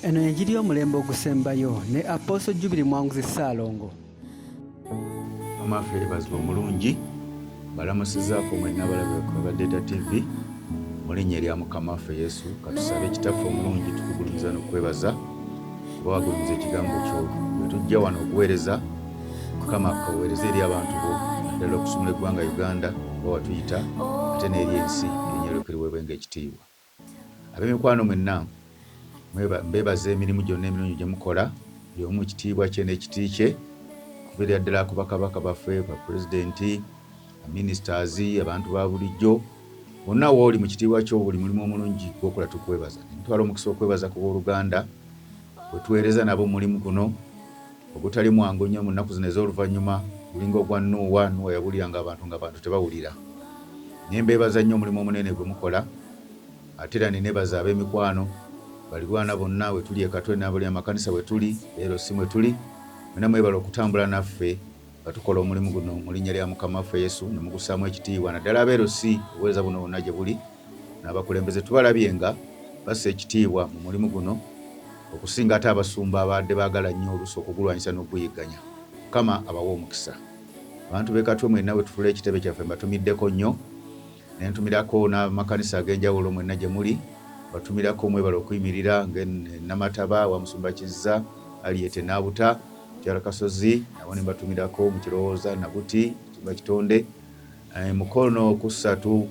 Eno y'enjiri y'omulembe ogusembayo ne Apostle Jubili Mwanguzi Ssaalongo. Mama waffe yebazibwa omulungi balamusizaako mwenna abalabe ba Delta TV mu linnya erya Mukama waffe Yesu. Katusabe. Kitaffe omulungi, tukugulumiza n'okwebaza kuba wagulumiza ekigambo kyo. Bwe tujja wano okuweereza, Mukama, kaweereza eri abantu bo, naddala okusumula eggwanga Uganda oba watuyita, ate n'eri ensi, erinnya lyo liweebwenga ekitiibwa. Ab'emikwano mwenna, mbeebaza emirimu gyonna emirungi gye mukola, buli omu mu kitiibwa kye n'ekiti kye, kuviira ddala ku bakabaka baffe, bapulezidenti, ministers, abantu ba bulijjo bonna. Wooli mu kitiibwa kyo, buli mulimu omulungi gwokola tukwebaza. Ntwala omukisa okwebaza ku booluganda bwe tuweereza nabo mulimu guno ogutali mwangu nnyo mu nnaku zino ez'oluvannyuma, gulinga ogwa Nuuwa. Nuuwa yabuuliranga abantu nga abantu tebawulira, naye mbeebaza nnyo omulimu omunene gwe mukola. Ate era neneebaza ab'emikwano, balirwana bonna we tuli e Katwe n'abali amakanisa we tuli leero si mwe tuli, mwena mwebala okutambula naffe nga tukola omulimu guno mu linnya lya Mukama waffe Yesu ne mugussaamu ekitiibwa, naddala abeerosi obuweereza buno bwonna gye buli n'abakulembeze tubalabye nga bassa ekitiibwa mu mulimu guno okusinga ate abasumba abadde baagala nnyo oluusi okugulwanyisa n'okuguyigganya. Mukama abawe omukisa. Abantu b'e Katwe mwenna we tutula ekitebe kyaffe, mbatumiddeko nnyo, ne ntumirako n'amakanisa ag'enjawulo mwenna gye muli, batumirako. Mwebala okuyimirira ng'e Namataba wa Musumba Kizza Aliete Naabuta, Mukyala Kasozi, nabo ne mbatumirako mu Kirowooza Nabuti, Musumba Kitonde, Mukono ku ssatu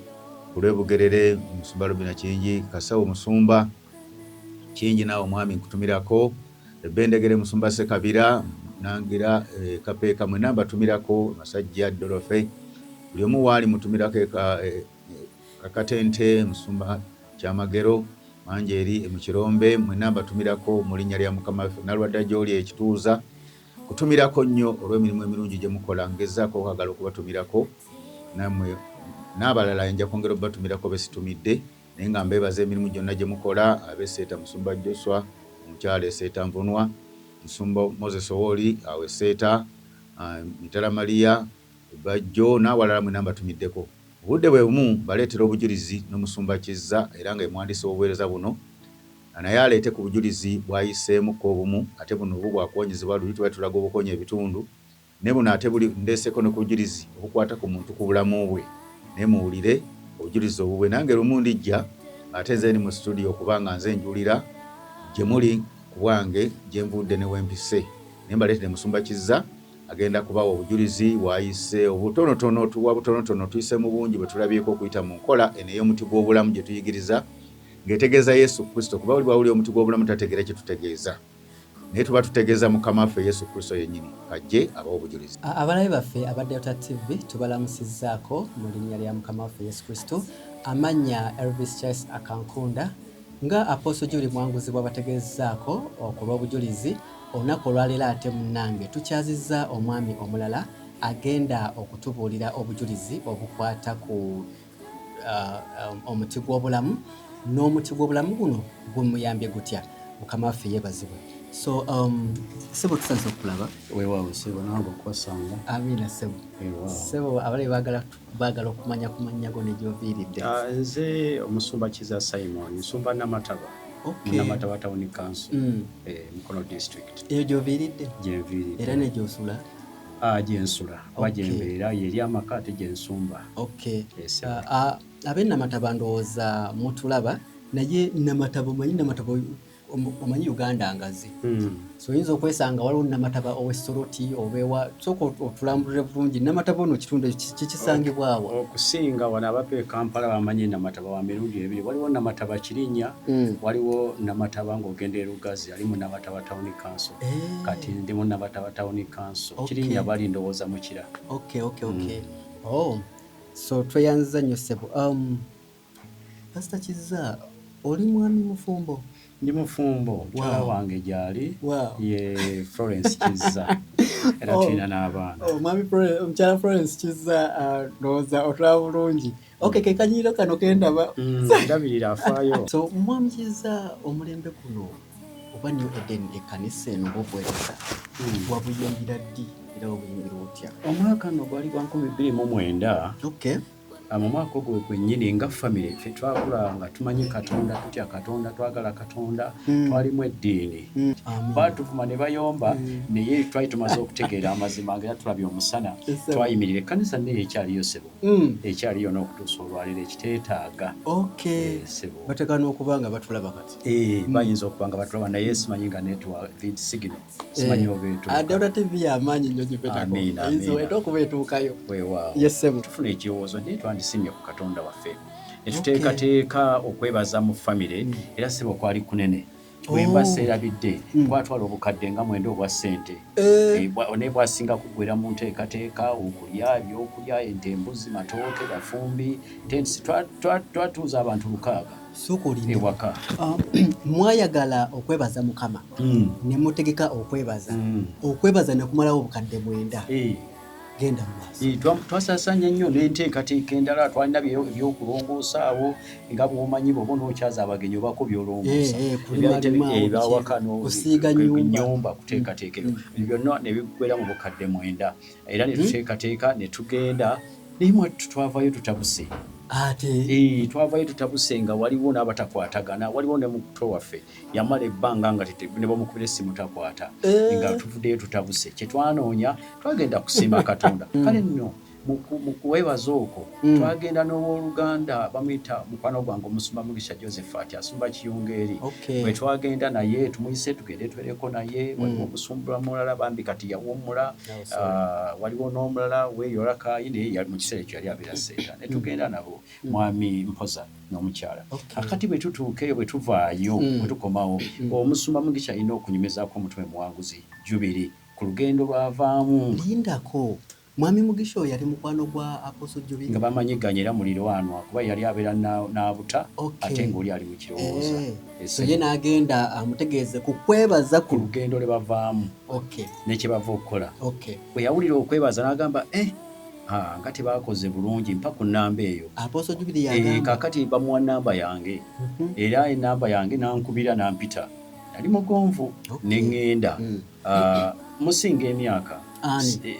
ku lw'e Bugerere, Musumba Lubina Kingi Kasawo, Musumba Kingi, naawe omwami nkutumirako. Ebendegere, Musumba Sekabira Nangira, Kapeeka, mwenna mbatumirako. Masajja Dorofe, buli omu waali mutumirako. Kakatente, Musumba Kyamagero mangi eri mu Kirombe, mwenna mbatumirako mu linnya lya Mukama waffe. Nalwadda gy'oli ekituuza kutumirako nnyo olw'emirimu emirungi gye mukola. Ngezaako okwagala okubatumirako nammwe n'abalala, nja kwongera okubatumirako besitumidde, naye nga mbeebaza emirimu gyonna gye mukola. Abeseeta, Musumba Joswa, omukyala Eseeta Nvunwa, Musumba Moses Owoli awo Eseeta, Mitala Maria Bajjo n'awalala, mwena mbatumiddeko. Obudde bwe bumu baleetera obujulizi n'Omusumba Kizza, era nga ye muwandiisi w'obuweereza buno, naye aleete ku bujulizi bw'ayiseemukko obumu. Ate buno obwo bwakuwonyezebwa, luli tuba tulaga obukonya ebitundu, ne buno ate buli ndeeseko ne ku bujulizi obukwata ku muntu, ku bulamu bwe, naye muwulire obujulizi obubwe. Nange lumu ndijja ate nze ndi mu studio okubanga nze njulira gye muli ku bwange gye nvudde ne wempise, naye mbaleetere Musumba Kizza, agenda kubawa obujulizi bwayise obutonotono. Tuwa butonotono, tuyise mu bungi bwe tulabyeko okuyita mu nkola eno ey'omuti gw'obulamu gye tuyigiriza ng'etegeeza Yesu Kristo, kuba buli bwawulira omuti gw'obulamu tategeera kye tutegeeza, naye tuba tutegeeza Mukama waffe Yesu Kristo yennyini. Kajje abawa obujulizi. Abalabe baffe aba Delta TV, tubalamusizzaako mu linnya lya Mukama waffe Yesu Kristo. Amannya Elvis Charles Akankunda. Nga Apostle Juli Mwanguzi bw'abategeezzaako ku lw'obujulizi olunaku olwaleero, ate munnange tukyazizza omwami omulala agenda okutubuulira obujulizi obukwata ku omuti gw'obulamu, n'omuti gw'obulamu guno gumuyambye gutya. Mukama waffe yeebazibwe. So sebo, tusanze okulaba. Weewaawo sebo, nange okwasanga. Amiina sebo. Sebo, abalabi baagala okumanya ku mannya go ne gy'oviiridde. Ah, nze Omusumba Kiza Simon, nsumba Namataba, mu Namataba Town Council, Mukono District. Eyo gy'oviiridde? Gyenviiridde. Era ne gy'osula? Ah, gyensula oba gyembeera, yeri amaka ate gyensumba. Yes, sir. Ah, ab'e Namataba ndowooza mutulaba, naye Namataba, omanyi Namataba, omanyi Uganda ngazi, so oyinza okwesanga waliwo Namataba ow'e Soroti oba ewa. Sooka otulambulire bulungi Namataba ono, kitundu ekyo kikisangibwawo? Okusinga wano abava e Kampala bamanyi Namataba wa mirundi ebiri. Waliwo Namataba Kirinnya, waliwo Namataba ng'ogenda e Lugazi, ali mu Namataba Town Council. Kati ndi mu Namataba Town Council. Kirinnya bali ndowooza mukira. Okay. Oh, so tweyanziza nnyo ssebo. Pastor Kizza, oli mwami mufumbo? Ndi mufumbo, mukyala wange gyali, ye Florence Kizza, era tulina n'abaana. Oh, mwami omukyala Florence Kizza, ndowooza otulaba bulungi. Okay, ke kanyiriro kano kendaba. Ndabirira, afaayo. So mwami Kizza, omulembe guno oba New Eden, ekkanisa eno oba obuweereza, wabuyingira ddi era wabuyingira otya? Omwaka nno gwali gwa 2009. Mu mwaka ogwo gwennyini nga famire ffe twakula nga tumanyi Katonda, tutya Katonda, twagala Katonda, twalimu eddiini. Baatuvuma ne bayomba, naye twali tumaze okutegeera amazima nga era tulabye omusana. Twayimirira ekkanisa naye ekyaliyo ssebo, ekyaliyo n'okutuusa olwaleero ekiteetaaga. Ssebo. Bateeka n'okuba nga batulaba kati. Bayinza okuba nga batulaba, naye simanyi nga network signal, simanyi oba etuuka. Delta TV y'amaanyi nnyo, gibetako. Amiina, Eyinza amiina. era okuba etuukayo. Weewaawo. Yes, ssebo. Tufuna ekirowoozo naye twandisiimye ku Katonda waffe ne tuteekateeka okwebaza mu famire, era ssebo kwali kunene. Bwemba seerabidde, twatwala obukadde nga 9 obwa ssente. Naye bwasinga kuggwera mu nteekateeka, okulya ebyokulya, ente, embuzi, matooke, bafumbi, tents. Twatuuza abantu 600 Sooka olinde. ewaka. Mwayagala okwebaza Mukama ne mutegeka okwebaza, okwebaza ne kumalawo obukadde 9. Genda mu maaso. Twasaasaanya nnyo n'enteekateeka endala twalina ebyokulongoosa awo, nga bw'omanyi bw'oba onookyaza abagenyi obako by'olongoosa. Kulima lima awo, Ebyawaka kusiiga nnyumba. Nnyumba, kuteekateeka ebyo byonna ne biggwera mu bukadde 9, era ne tuteekateeka ne tugenda, naye mwattu twavaayo tutabuse. Ate? Twavaayo tutabuse nga waliwo n'abatakwatagana, waliwo ne muto waffe yamala ebbanga nga ne bamukubira essimu takwata. Nga tuvuddeyo tutabuse. Kye twanoonya, twagenda kusiima Katonda. Kale nno mu kuweebaza okwo twagenda n'owooluganda bamuyita mukwano gwange omusumba Mugisha Josephat, asumba Kiyunga eri. Bwe twagenda naye tumuyise tugende twereko naye, waliwo omusumba mulala bambi kati yawummula, Oh, sorry. Waliwo n'omulala weeyolakaayi, naye mu kiseera ekyo yali abeera Seeta, ne tugenda nabo, mwami Mpoza n'omukyala. Kakati bwe tutuuka eyo, bwe tuvaayo, bwe tukomawo, omusumba Mugisha alina okunyumizaako omutume Muwanguzi Jubiri ku lugendo lwavaamu. Lindako, mwami Mugisha oyo yali mukwano gwa Apostle Jubiri? Nga bamanyiganye era mulirwanwa, kuba yali abeera n'abuta ate ng'oli ali mu Kirowooza. So ye n'agenda amutegeeze ku kwebaza ku lugendo lwe bavaamu ne kye bava okukola. Bwe yawulira okwebaza n'agamba, eh, nga tebakoze bulungi, mpa ku nnamba eyo. Apostle Jubiri yagamba? Kaakati bamuwa nnamba yange, era ennamba yange n'ankubira n'ampita, nali mugonvu ne ŋŋenda. Musinga emyaka. Ani?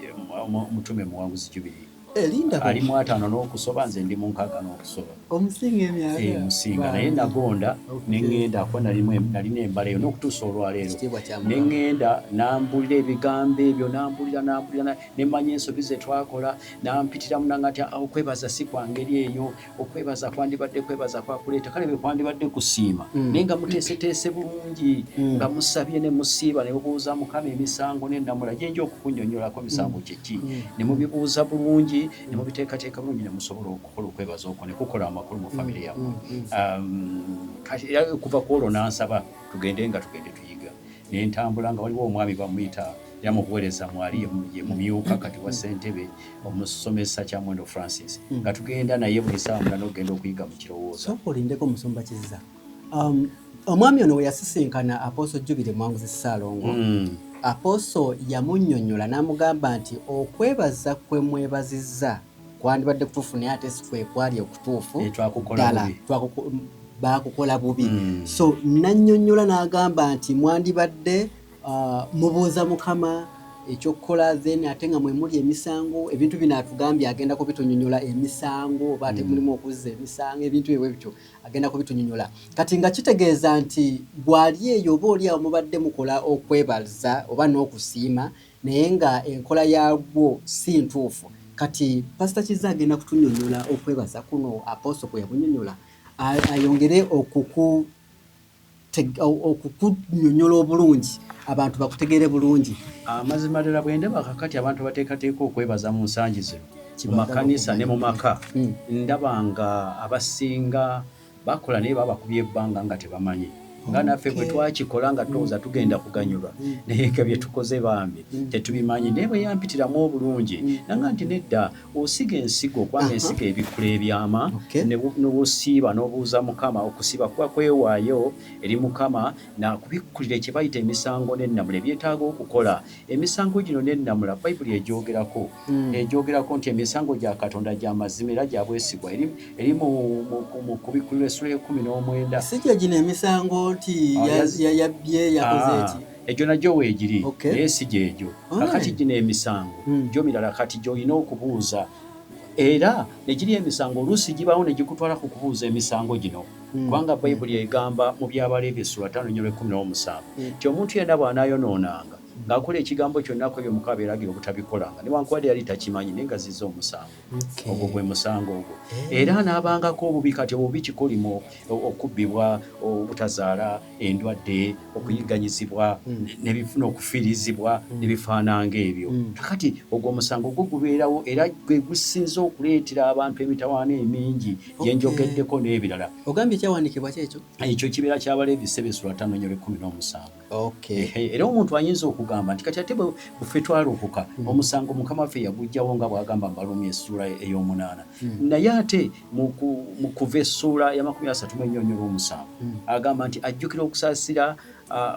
Mutume Muwanguzi Jubiri. Lindako. Ali mu 50 n'okusoba, nze ndi mu 60 n'okusoba. Omusinga emyaka? Musinga, naye nagonda ne ŋŋenda kuba nalina embala eyo n'okutuusa olwaleero. Ekitiibwa kya Ne Mukama. ŋŋenda n'ambulira ebigambo ebyo, n'ambulira n'ambulira, ne mmanya ensobi ze twakola, n'ampitiramu nanga nti, "Ah, okwebaza si kwa ngeri eyo, okwebaza kwandibadde kwebaza kwakuleeta, kale bwe kwandibadde kusiima, naye nga muteeseteese bulungi, nga musabye ne musiiba ne mubuuza Mukama emisango n'ennamula gyenja okukunnyonnyolako emisango kye ki, ne mubibuuza bulungi ne mubiteekateeka bulungi ne musobola okukola okwebaza okwo ne kukola amakulu mu famire yammwe." Kati era okuva ku olwo n'ansaba tugende nga tugende tuyiga, ne ntambula nga waliwo omwami bamuyita, era mu buweereza mwali ye mumyuka kati wa ssentebe, omusomesa Kyamwendo Francis, nga tugenda naye buli ssaawa 8 okugenda okuyiga mu Kirowooza. Sooka olindeko, musumba Kizza. Omwami ono we yasisinkana Apostle Jubiri Mwanguzi Ssaalongo, Apostle yamunnyonnyola n'amugamba nti okwebaza kwe mwebazizza kwandibadde kutuufu, naye ate si kwe kwali okutuufu. Twakukola ddala bubi. Baakukola bubi. So nannyonnyola n'agamba nti mwandibadde mubuuza Mukama ekyokukola, then ate nga mwe muli emisango, ebintu bino atugambye agenda kubitunyonyola, emisango oba ate mulimu okuzza emisango, ebintu ebyo bityo agenda kubitunyonyola. Kati nga kitegeeza nti gwali eyo oba oli awo mubadde mukola okwebaza oba n'okusiima, naye nga enkola yaagwo si ntuufu. Kati Pasita Kizza agenda kutunyonyola okwebaza kuno Apostle kwe yabunyonyola, ayongere okukunyonyola obulungi, abantu bakutegeere bulungi. Amazima ddala bwe ndaba kakati abantu abateekateeka okwebaza mu nsangi zino mu makanisa ne mu maka, ndaba nga abasinga bakola naye babakubye ebbanga nga tebamanyi, nga naffe bwe twakikola nga tulowooza tugenda kuganyulwa, naye nga bye tukoze bambi tetubimanyi. Naye bwe yampitiramu obulungi nanga nti nedda, osiga ensigo, kubanga ensigo ebikkula ebyama, ne bw'osiiba n'obuuza Mukama, okusiiba kuba kwewaayo eri Mukama nakubikkulira kye bayita emisango n'ennamula ebyetaaga okukola. Emisango gino n'ennamula Bayibuli egyogerako, egyogerako nti emisango gya Katonda gya mazima era gya bwesigwa, eri mu kubikkulirwa essula y'19. Si gye gino emisango nti yabbye, yakoze eki? Egyo nagyo weegiri, naye si gyegyo. Kakati gino emisango gyo mirala, kati gy'olina okubuuza. Era negiri emisango oluusi gibaawo ne gikutwala ku kubuuza emisango gino, kubanga Bayibuli egamba mu Byabaleevi essula 5:17 nti omuntu yenna bw'anaayonoonanga ng'akola ekigambo kyonna ku ebyo Mukama byeragira obutabikolanga, newankubadde yali takimanyi, naye nga zizza omusango, ogwo gwe musango ogwo, era anaabangako obubi. Kati obubi kikolimo, okubbibwa, obutazaala, endwadde, okuyigganyizibwa, nebifuna okufiirizibwa, nebifaananga ebyo. Kakati ogwo omusango gwo gubeerawo, era gwe gusinze okuleetera abantu emitawaana emingi gyenjogeddeko n'ebirala. Ogambye ekyawandiikibwa kyekyo? Ekyo kibeera kyabaleevi sebesula 5:17. Era omuntu ayinza okugamba nti kati ate bwe twalokoka, omusango Mukama waffe yaguggyawo nga bw'agamba Mbaluumi essuula ey'omunaana. Naye ate mu kuva essuula ya 37 agamba nti ajjukira okusaasira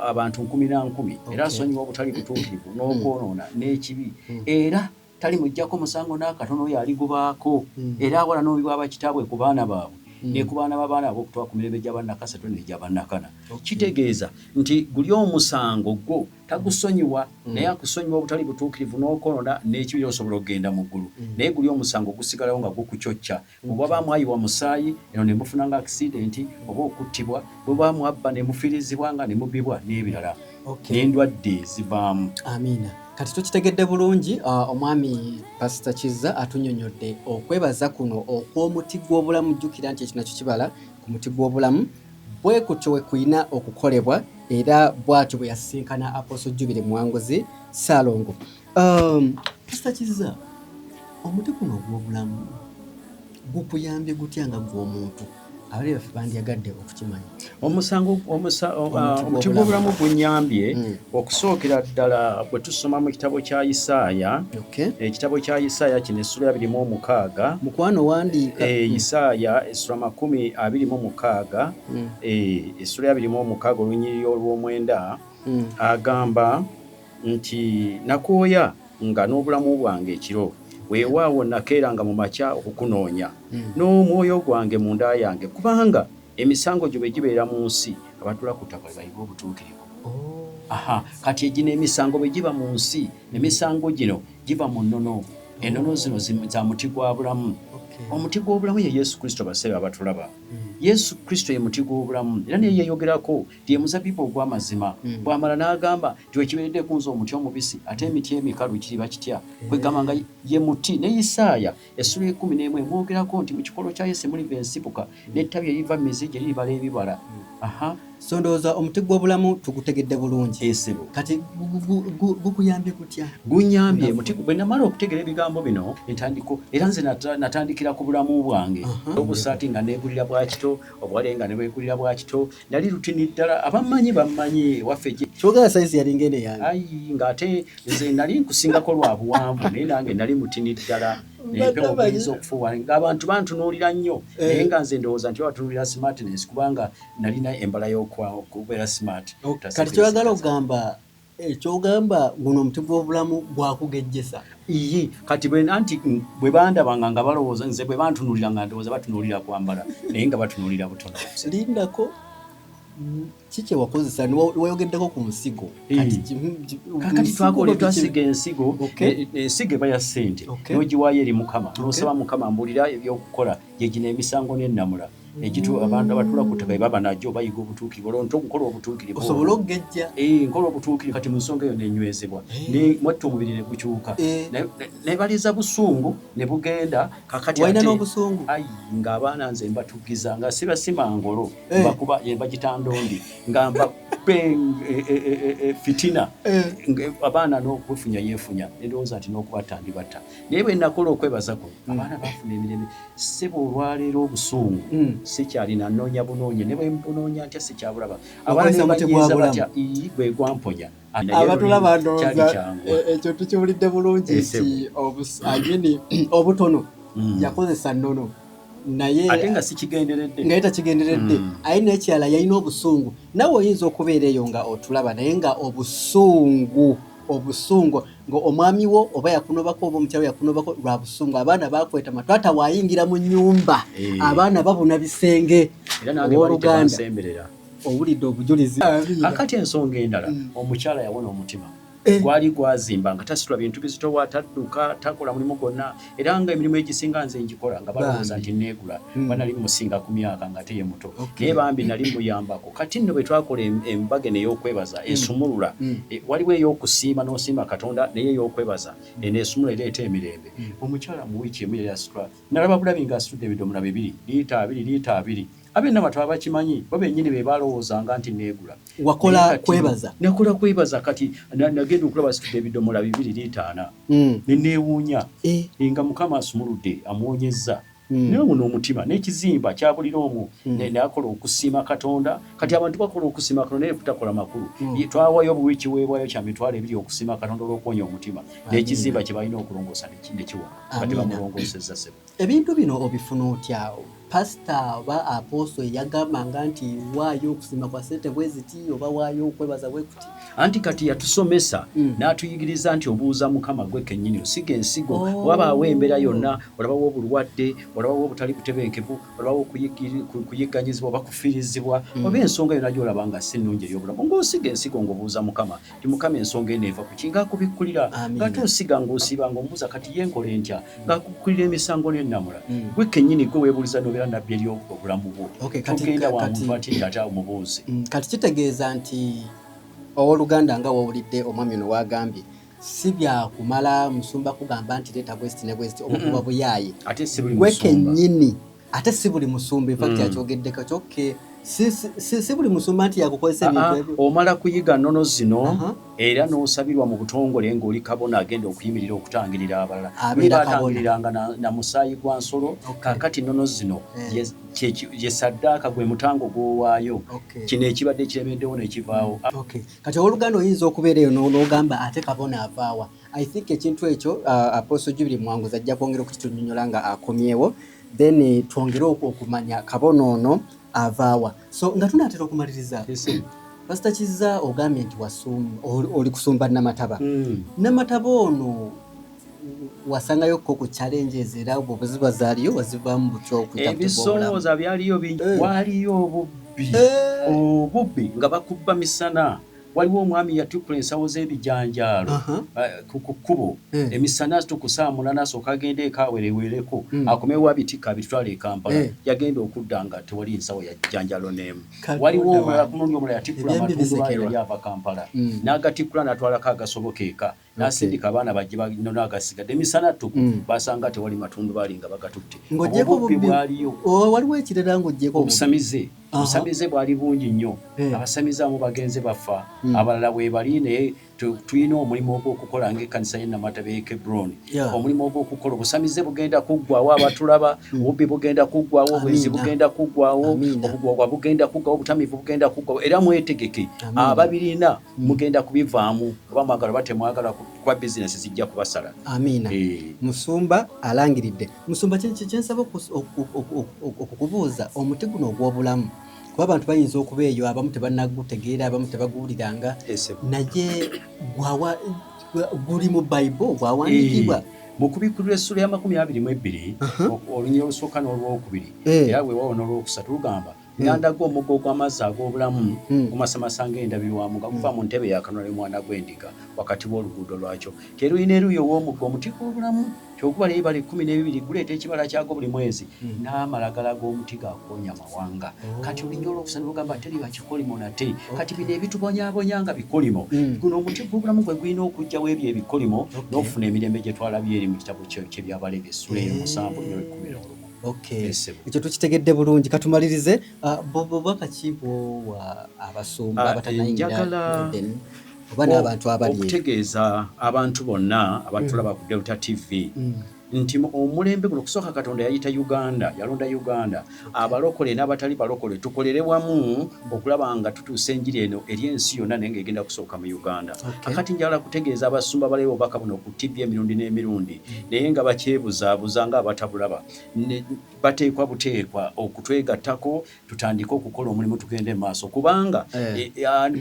abantu nkumi na nkumi, era asonyiwa obutali butuukirivu n'okwonoona n'ekibi, era tali muggyako musango n'akatono oyo aligubaako, era awala n'obubi bw'abakitaabwe ku baana baabwe ne ku baana b'abaana baabwe okutuuka ku mirembe gy'abannakasatu n'egy'abannakana. Kitegeeza nti guli omusango gwo tagusonyiwa, naye akusonyiwa obutali butuukirivu n'okwonoona n'ekibi, osobola okugenda mu ggulu, naye guli omusango gusigalawo nga gukucocca. Bwe mwayiwa musaayi eno ne mufuna nga accident oba okuttibwa, bwe mwabba ne mufiirizibwa nga ne mubbibwa n'ebirala, n'endwadde ezivaamu. Amiina. Kati tukitegedde bulungi. Omwami Pasita Kizza atunyonyodde okwebaza kuno okw'omuti gw'obulamu. Jjukira nti ekyo nakyo kibala ku muti gw'obulamu, bwe kutyo we kulina okukolebwa, era bw'atyo bwe yasisinkana Apostle Jubire Muwanguzi Ssaalongo. Pasita Kizza, omuti guno ogw'obulamu gukuyambye gutya nga gwe omuntu? Abali baffe bandyagadde okukimanya. Omusango, omuti gw'obulamu gunyambye okusookera ddala bwe tusoma mu kitabo kya Isaaya. Ekitabo kya Isaaya kino, essula 26. Mukwano, wandiika. Isaaya essula 26, essula 26, olunyiriri olw'omwenda, agamba nti, "Nakooya nga n'obulamu bwange ekiro, weewaawo nakeeranga mu makya okukunoonya n'omwoyo gwange munda yange, kubanga emisango gyo bwe gibeera mu nsi, abatula ku ttaka bwe bayiga obutuukirivu." Aha, kati egino emisango bwe giba mu nsi, emisango gino giva mu nnono. Ennono zino za muti gwa bulamu. Omuti gw'obulamu ye Yesu Kristo. Baseebe abatulaba, Yesu Kristo ye muti gw'obulamu, era naye yeeyogerako nti ye muzabibu ogw'amazima. Bw'amala n'agamba nti, "Wekibeeredde ku nze omuti omubisi, ate emiti emikalu kiriba kitya?" Kwegamba nga ye muti. Ne Isaaya essula 11 emwogerako nti mu kikolo kya Yese muliva ensibuka, n'ettabi eriva mu mizi gye liribala ebibala. Aha. So ndowooza omuti gw'obulamu tugutegedde bulungi. Esebo. Kati gukuyambye gutya? Gunyambye muti bwe namala okutegera ebigambo bino, entandiko, era nze natandikira ku bulamu bwange. Obusaati nga neegulira bwa kito, obuwale nga nebwegulira bwa kito, nali lutini ddala. Abammanyi bammanyi ewaffe Kyogera sayizi yalinga eno yange. Ayi, ng'ate nze nali nkusingako lwa buwanvu, naye nange nali mutini ddala, empewo guyinza okufuuwa ng'abantu bantunuulira nnyo, naye nga nze ndowooza nti batunuulira smartness, kubanga nalina embala y'okubeera smart. Kati kyoyagala okugamba, ekyogamba guno omuti gw'obulamu gwakugejjesa? Iye, kati bwe anti bwe bandabanga nga balowooza nze, bwe bantunuulira nga ndowooza batunuulira kwambala, naye nga batunuulira butono. Lindako, ki kye wakozesa? Wayogeddeko ku nsigo. Kakati twakola, twasiga ensigo. Ensigo eba ya ssente, n'ogiwaayo eri Mukama, n'osaba, "Mukama, mbulira ebyokukola." Gyegino emisango n'ennamula egitu abantu abatula ku ttaka baba najjo bayiga obutuukirivu. Olwo nto nkola obutuukirivu. Osobole okugejja. Nkola obutuukirivu. Kati mu nsonga eyo nenywezebwa, mwetta omubiri ne gukyuka, nebaliza busungu ne bugenda. Kakati walina n'obusungu? Ayi, ng'abaana nze mbatugiza nga sibasima ngolo, mbakuba bagitandondi, nga mbape fitina, abaana n'okwefunya yeefunya, endowooza nti n'okubatta ndibatta. Naye bwe nakola okwebaza kuno, abaana bafuna emirembe. Sebo, olwaleero obusungu sikyalina, nnoonya bunoonye, ne bwe mbunoonya ntya sikyabulaba. Abaana banyiiza batya, gwe gwamponya. Abatulaba, ndowooza ekyo tukiwulidde bulungi nti obutono yakozesa nnono, naye ate nga sikigenderedde. Nga ye takigenderedde. Aye n'ekirala, yalina obusungu. Nawe oyinza okubeera eyo nga otulaba, naye nga obusungu, obusungu nga omwami wo oba yakunobako oba omukyala yakunobako lwa busungu, abaana bakwetama, twata waayingira mu nyumba, abaana babuna bisenge. Owooluganda, owulidde obujulizi. Akati ensonga endala, omukyala yawona omutima. Gwali gwazimba nga tasitula bintu bizitowa, tadduka, takola mulimu gwonna, era nga emirimu egisinga nze ngikola, nga balowooza nti neegula. Nali musinga ku myaka nga ate ye muto, naye bambi nali muyambako. Kati nno bwe twakola embaga eno ey'okwebaza esumulula, waliwo ey'okusiima n'osiima Katonda, naye ey'okwebaza eno esumulula, ereeta emirembe. Omukyala mu wiiki emu yali asitula, nalaba bulabi ng'asitudde ebidomola 2, liita 2, liita 2. Ab'ennamataba bakimanyi, bo bennyini be balowoozanga nti neegula. Wakola kwebaza? Nakola kwebaza. Kati nagenda okulaba asitudde ebidomola 2, liita 4, ne neewuunya nga Mukama asumuludde, amuwonyezza. Naye guno omutima n'ekizimba kyabulira omwo, nakola okusiima Katonda. Kati abantu bakola okusiima Katonda naye kutakola makulu. Twawayo obuwi kiweebwayo kya 20,000 okusiima Katonda olw'okuwonya omutima n'ekizimba kye balina okulongoosa ne kiwona. Kati bamulongoosezza, ssebo. Ebintu bino obifuna otya? Pasita oba apostle yagambanga nti waayo okusiima kwa ssente bwe ziti, oba waayo okwebaza bwe kuti? Anti kati yatusomesa n'atuyigiriza nti obuuza Mukama gwe kennyini, osiga ensigo. Wabaawo embeera yonna, olabawo obulwadde, olabawo obutali butebenkevu, olabawo okuyigganyizibwa oba kufiirizibwa, oba ensonga yonna gy'olaba nga si nnungi ey'obulamu, ng'osiga ensigo ng'obuuza Mukama nti, Mukama, ensonga eno eva ku ki? Ng'akubikkulira. Ng'ate osiga ng'osiiba ng'omubuuza, kati ye nkola entya? Ng'akubikkulira emisango n'ennamula. Gwe kennyini gwe weebuuliza n'obeera nabbi eri obulamu bwo. Togenda wa muntu ati ate omubuuze. Kati kitegeeza nti owooluganda, nga wowulidde omwami ono wagambye, si byakumala musumba kugamba nti leeta bwesiti ne bwesiti, oba kuba buyaaye. Ate si buli gwe musumba. Kennyini, ate si buli musumba. In fact akyogeddeko kyokke, si buli musumba nti yakukozesa ebintu ebyo. Omala kuyiga nnono zino era n'osabirwa mu butongole ng'oli kabona agenda okuyimirira okutangirira abalala. Abeera kabona. Batangiriranga na musaayi gwa nsolo. Kaakati nnono zino ye saddaaka, gwe mutango gw'owaayo. Kino ekibadde kiremeddewo ne kivaawo. Okay. Kati owooluganda oyinza okubeera eyo n'ogamba ate kabona avaawa? I think ekintu ekyo Apostle Jubilee Mwanguzi ajja kwongera okukitunyonyola nga akomyewo, then twongere okumanya kabona ono avaawa. So nga tunaatera okumaliriza, Pastor Kizza, ogambye nti oli kusumba Namataba. Namataba ono wasangayo ko ku challenges, era obwo buziba zaaliyo, wazivaamu butya okuyita ku bw'obulamu? Ebisoomooza byaliyo bingi. Waaliyo obubbi, obubbi nga bakubba misana. Waliwo omwami yatikkula ensawo z'ebijanjaalo ku kkubo emisana tuku saa 8, asooka agenda eka awerewereko, akomewo abitikka abitwala e Kampala. Yagenda okudda nga tewali nsawo ya jjanjaalo n'emu. Waliwo omulala, ku mulundi omulala yatikkula Ebyembi amatundubaali, bisekerwa. yali ava Kampala n'agatikkula n'atwalako agasoboka eka, n'asindika abaana bajje banone agasigadde. Emisana ttuku basanga tewali matundubaali nga bagatutte. Ng'oggyeko Obubbi obubbi, bwaliyo. Oh, waliwo ekirala ng'oggyeko obubbi? Obusamize. Obusamize bwali bungi nnyo. Abasamize abamu bagenze bafa, abalala weebali, naye tulina omulimu ogw'okukola ng'ekkanisa y'e Namataba e Hebron. Omulimu ogw'okukola, obusamize bugenda kuggwawo abatulaba, obubbi bugenda kuggwawo, obwenzi bugenda kuggwawo, obugwagwa bugenda kuggwawo, obutamiivu bugenda kuggwawo, era mwetegeke. Ababirina mugenda kubivaamu, oba mwagala oba temwagala, kuba bizinesi zijja kubasala. Amiina. Musumba alangiridde. Musumba, kyensaba okukubuuza, omuti guno ogw'obulamu, kuba abantu bayinza okuba eyo abamu tebannagutegeera, abamu tebaguwuliranga, naye guli mu Bayibuli, gwawandiikibwa? Mu Kubikkulirwa essula ya 22, olunyiriri olusooka n'olwokubiri, era weewaawo n'olwokusatu, lugamba, "Nandaga omugga ogw'amazzi ag'obulamu, gumasamasa ng'endabirwamu, nga guva mu ntebe ya Katonda n'Omwana gw'Endiga, wakati w'oluguudo lwakyo. Terulina eruuyi ow'omugga omuti gw'obulamu, kyogubala ebibala 12, guleeta ekibala kyagwo buli mwezi, n'amalagala g'omuti gakuwonya amawanga." Kati olunyiriri olwokusatu lugamba, "Teriba kikolimo nate." Kati bino ebitubonyaabonya nga bikolimo, guno omuti gw'obulamu gwe gulina okuggyawo ebyo ebikolimo n'okufuna emirembe gye twalabye eri mu kitabo ky'Ebyabaleevi essula eyo 7 n'11. Ekyo tukitegedde bulungi. Katumalirize, bubaka ki bwowa abasumba abatannayingira Njagala Eden, oba n'abantu abali eyo? okutegeeza abantu bonna abatulaba ku Delta TV nti omulembe guno, okusooka Katonda yayita Uganda, yalonda Uganda. Abalokole n'abatali balokole tukolere wamu okulaba nga tutuusa enjiri eno eri ensi yonna, naye ng'egenda kusooka mu Uganda. Akati njagala kutegeeza abasumba baleeba obubaka buno ku TV emirundi n'emirundi, naye nga bakyebuzaabuza nga abatabulaba, bateekwa buteekwa okutwegattako, tutandike okukola omulimu, tugende mu maaso, kubanga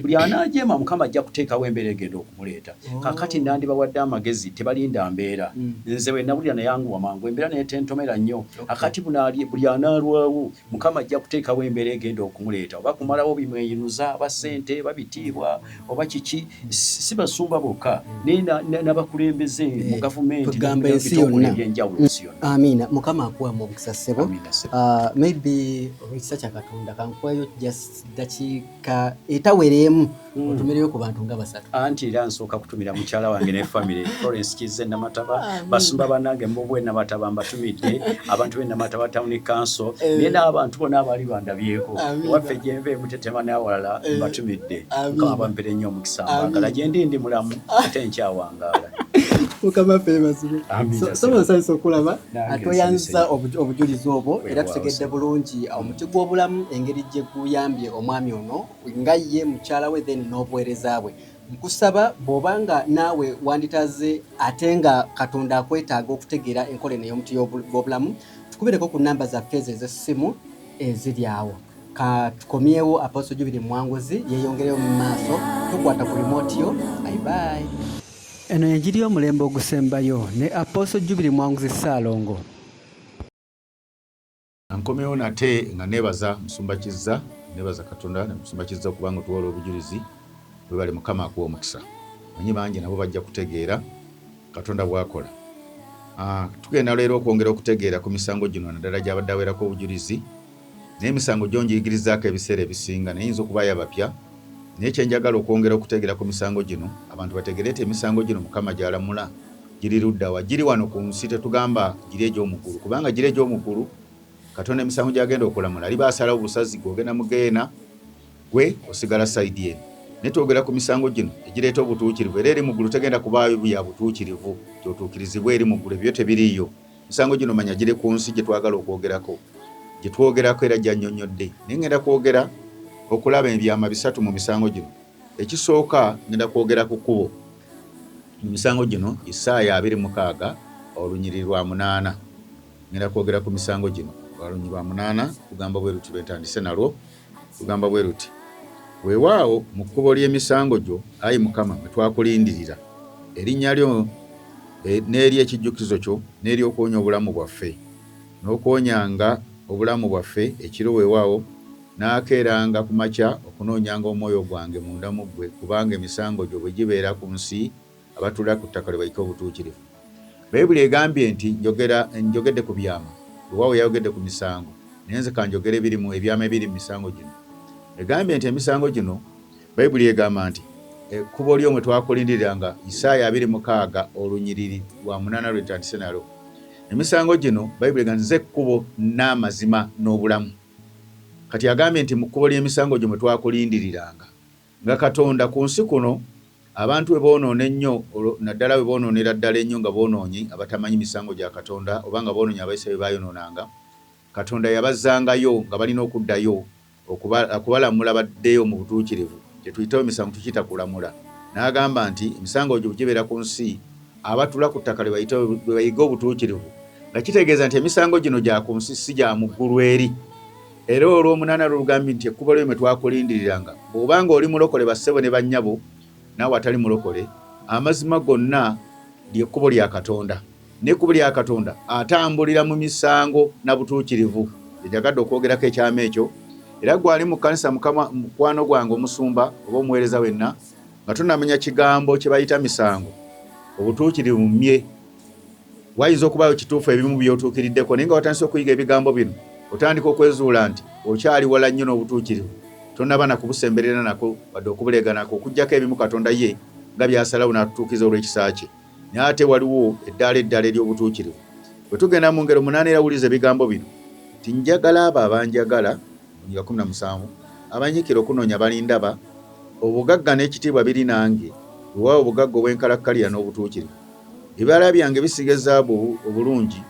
buli anaajema Mukama ajja kuteekawo embeera egenda okumuleeta. Kakati nandibawadde amagezi, tebalinda mbeera. Nze bwe nawulira neyanguwa mangu embeera netentomera nnyo. Akati buli anaalwawo, Mukama ajja kuteekawo embeera egenda okumuleeta, oba kumalawo bimweyinuza, oba ssente, oba bitiibwa, oba kiki. Si basumba bokka, naye n'abakulembeze mu gavumenti Kugamba ensi yonna. ebyenjawulo, ensi yonna. Amiina. Mukama akuwamu omukisa, ssebo. Amiina, ssebo. Maybe olw'ekisa kya Katonda, kankuweeyo just dakiika etawera emu, otumireyo ku bantu nga basatu. Anti era nsooka kutumira mukyala wange ne family, Florence Kizze Namataba, basumba bannange mubwe Namataba mbatumidde, abantu b'e Namataba Town Council, naye n'abantu bonna abaali bandabyeko ewaffe gyenva emutetema n'awalala, mbatumidde. Mukama bampere nnyo omukisa. Mbaagala gye ndi, ndi mulamu ate nkyawangaala. Mukama feebazibwe. Amiina. So nsanyusa okulaba. Nange. Tweyanza obujulizi obwo era Weewaawo, tutegedde ssebo. bulungi omuti gw'obulamu engeri gye guyambye omwami ono nga ye, mukyala we, then n'obuweereza bwe. Nkusaba bw'obanga naawe wanditaze ate nga Katonda akwetaaga okutegeera enkola eno ey'omuti gw'obulamu, tukubireko ku namba zaffe ezo ez'essimu eziri awo. Ka tukomyewo Apostle Jubiri Mwanguzi yeeyongereyo mu maaso. Tukwata ku remote yo. Bye bye. Eno enjiri y'omulembe ogusembayo ne Apostle Jubiri Mwanguzi Ssaalongo. Nkomyewo nate nga neebaza Musumba Kizza, neebaza Katonda ne Musumba Kizza okubanga otuwala obujulizi. Webale, Mukama akuwa omukisa. Manyi bangi nabo bajja kutegeera Katonda bw'akola. Tugenda leero okwongera okutegeera ku misango gino, naddala gy'abadde aweerako obujulizi, naye emisango gyo ngiyigirizaako ebiseera ebisinga, naye yinza okubaayo abapya. Naye kyenjagala okwongera okutegeera ku misango gino, abantu bategeere nti emisango gino Mukama gy'alamula giri ludda wa? Giri wano ku nsi. Tetugamba giri egy'omu ggulu, kubanga giri egy'omu ggulu, Katonda emisango gy'agenda okulamula aliba asalawo busazi, gw'ogenda mu geena, gwe osigala side eno. Naye twogera ku misango gino egireeta obutuukirivu, era eri mu ggulu tegenda kubaayo bya butuukirivu kyotuukirizibwa eri mu ggulu, ebyo tebiriiyo. Misango gino manya giri ku nsi gye twagala okwogerako, gye twogerako era gyannyonnyodde. Naye ngenda kwogera okulaba ebyama bisatu mu misango gino. Ekisooka, ngenda kwogera ku kkubo mu misango gino, Isaaya 26 olunyiriri lwa 8. Ngenda kwogera ku misango gino, olunyiriri lwa 8 kugamba bwe luti, lwentandise nalwo, lugamba bwe luti: "Weewaawo mu kkubo ly'emisango gyo, ayi Mukama, mwe twakulindirira, erinnya lyo n'eri ekijjukizo kyo n'ery'okuwonya obulamu bwaffe, n'okuwonyanga obulamu bwaffe ekiro, weewaawo naakeeranga ku makya okunoonyanga omwoyo gwange munda mu ggwe, kubanga emisango gyo bwe gibeera ku nsi, abatuula ku ttaka lwe bayita obutuukirivu." Bayibuli egambye nti njogera njogedde ku byama, weewaawo yayogedde ku misango, naye nze kanjogere ebirimu ebyama ebiri mu misango gino. Egambye nti emisango gino, Bayibuli egamba nti ekkubo lyo mwe twakulindiriranga, Isaaya 26 olunyiriri lwa 8 lwe ntandise nalwo. Emisango gino, Bayibuli egamba nti nze kkubo n'amazima n'obulamu. Kati agambye nti mu kkubo ly'emisango gyo mwe twakulindiriranga. Nga Katonda ku nsi kuno abantu bwe boonoona ennyo, naddala bwe boonoonera ddala ennyo nga boonoonyi abatamanyi misango gya Katonda, oba nga boonoonyi Abayisirayiri bwe baayonoonanga, Katonda yabazzangayo nga balina okuddayo okubalamula baddeyo mu butuukirivu. Kye tuyitawo emisango tukiyita kulamula. N'agamba nti emisango gyo bwe gibeera ku nsi, abatula ku ttaka lwe bayiga obutuukirivu, nga kitegeeza nti emisango gino gya ku nsi, si gya mu ggulu eri. Era olw'omunaana lulugambye nti ekkubo lyo mwe twakulindiriranga. Bw'oba nga oli mulokole, bassebo ne bannyabo, naawe atali mulokole, amazima gonna ly'ekkubo lya Katonda. N'ekkubo lya Katonda atambulira mu misango na butuukirivu. Njagadde okwogerako ekyama ekyo. Era gwe ali mu kkanisa, Mukama mukwano gwange omusumba oba omuweereza wenna, nga tonamanya kigambo kye bayita misango, obutuukirivu, mmye wayinza okubaayo kituufu ebimu by'otuukiriddeko, naye nga watandise okuyiga ebigambo bino, otandika okwezuula nti okyali wala nnyo n'obutuukirivu, tonnaba na kubusemberera nako wadde okubuleeganako, okuggyako ebimu Katonda ye nga by'asalawo n'atutuukiriza olw'ekisa kye. Naye ate waliwo eddaala eddala ery'obutuukirivu. Bwe tugenda mu Ngero 8, era wuliriza ebigambo bino nti, "Njagala abo abanjagala," olunyiriri 17, "abanyiikira okunoonya balindaba. Obugagga n'ekitiibwa biri nange, weewaawo obugagga obw'enkalakkalira n'obutuukirivu. Ebibala byange bisiga ezaabu obulungi,